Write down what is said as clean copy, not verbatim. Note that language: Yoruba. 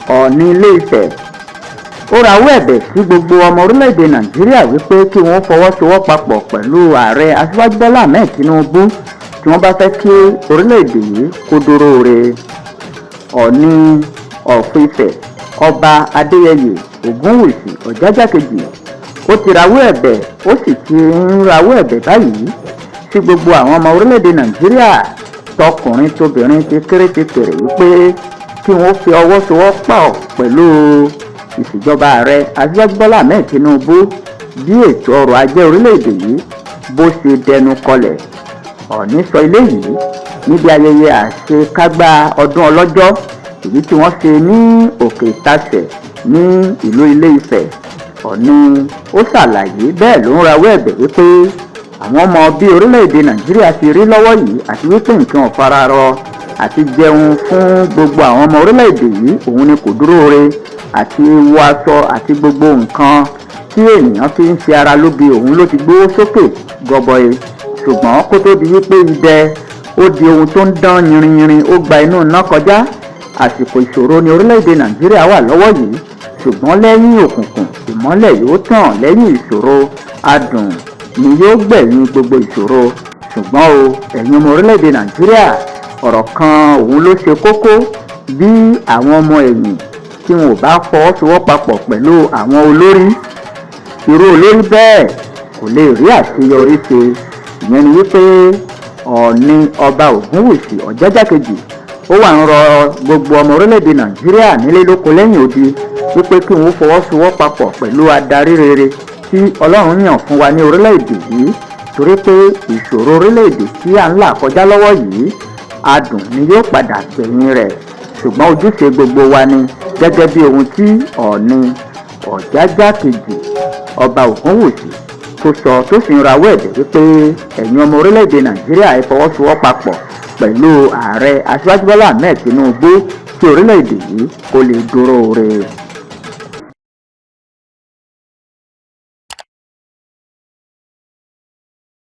Ọọ̀ni Ilé-Ifẹ̀ ó rawọ́ ẹ̀bẹ̀ sí gbogbo ọmọ orílẹ̀-èdè Nàìjíríà wípé kí wọ́n fọwọ́sowọ́papọ̀ pẹ̀lú Ààrẹ Aṣíwájú Bọ́lá Ahmed Tinubu tí wọ́n bá fẹ́ kí orílẹ̀-èdè yìí kó dúró re. Ọọ̀ni of Ifẹ̀, Ọba Adéyẹyè Ògúnwùsì Ọ̀jájá kejì, ó ti rawọ́ ẹ̀bẹ̀, ó sì ti ń rawọ́ ẹ̀bẹ̀ báyìí sí gbogbo àwọn ọmọ orílẹ̀-èdè Nàìjíríà, tọkùnrin tóbìnrin, ti kéré ti kéré, wípé kí wọ́n fi ọwọ́ sowọ́pọ̀ pẹ̀lú ìṣèjọba Ààrẹ Aṣíwájú Bọ́lá Ahmed Tinubu bí ètò ọrọ̀ ajé orílẹ̀-èdè yìí bó ṣe dẹnu kọlẹ̀. Ọ̀ọ́ni sọ eléyìí níbi ayẹyẹ àṣekágbá ọdún ọlọ́jọ́ èyí tí wọ́n ṣe ní Òkè Ìtasẹ̀ ní ìlú Ilé-Ifẹ̀. Ọ̀ọ́ni ó ṣàlàyé bẹ́ẹ̀ ló ń rawọ́ ẹ̀bẹ̀ wípé àwọn ọmọ bí orílẹ̀-èdè Nàìjíríà ti rí lọ́wọ́ yìí, àti wípé nǹkan ò fararọ àti jẹun fún gbogbo àwọn ọmọ orílẹ̀-èdè yìí, òun ni kò dúró re, àti wọ aṣọ àti gbogbo nǹkan tí ènìyàn fi ń ṣe ara lóge, òun ló ti gbówó sókè gọbọi. Ṣùgbọ́n kó tó di wípé idẹ ó di ohun tó ń dán yinrinyinrin, ó gba inú iná kọjá. Àsìkò ìṣòro ní orílẹ̀-èdè Nàìjíríà wà lọ́wọ́ yìí, ṣùgbọ́n lẹ́yìn òkùnkùn, ìmọ́lẹ̀ yóò tàn. Lẹ́yìn ìṣòro, adùn ni yóò gbẹ̀yìn gbogbo ìṣòro. Ṣùgbọ́n o, ẹ̀yin ọmọ orílẹ̀-èdè Nàìjíríà, ọ̀rọ̀ kan òun ló ṣe kókó: bí àwọn ọmọ ẹ̀yìn tí wọn ò bá fọwọ́sowọ́papọ̀ pẹ̀lú àwọn olórí, irú olórí bẹ́ẹ̀ kò lè rí àṣeyọrí ṣe. Ìyẹn ni wípé Ọ̀ọ̀ni Ọba Ògúnwùsì Ọ̀jájá kejì ó wà ń rọ gbogbo ọmọ orílẹ̀-èdè Nàìjíríà nílé lóko lẹ́yìn odi wípé kí wọ́n fọwọ́sowọ́papọ̀ pẹ̀lú adarí rere tí Ọlọ́run yàn fún wa ní orílẹ̀-èdè yìí, torí pé ìṣòro orílẹ̀-èdè tí à ń là kọjá lọ́wọ́ yìí, adùn ni yóò padà gbẹ̀yìn rẹ̀. Ṣùgbọ́n ojúṣe gbogbo wa ni, gẹ́gẹ́ bí ohun tí Ọ̀ọ̀ni Ọ̀jájá kejì Ọba Ògúnwùsì tó sọ, tó sì ń rawọ́ ẹ̀bẹ̀ wípé ẹ̀yin ọmọ orílẹ̀-èdè Nàìjíríà, ẹ fọwọ́sowọ́papọ̀ pẹ̀lú Ààrẹ Aṣíwájú Bọ́lá Ahmed Tinubu kí orílẹ̀-èdè yìí kó lè dúró re.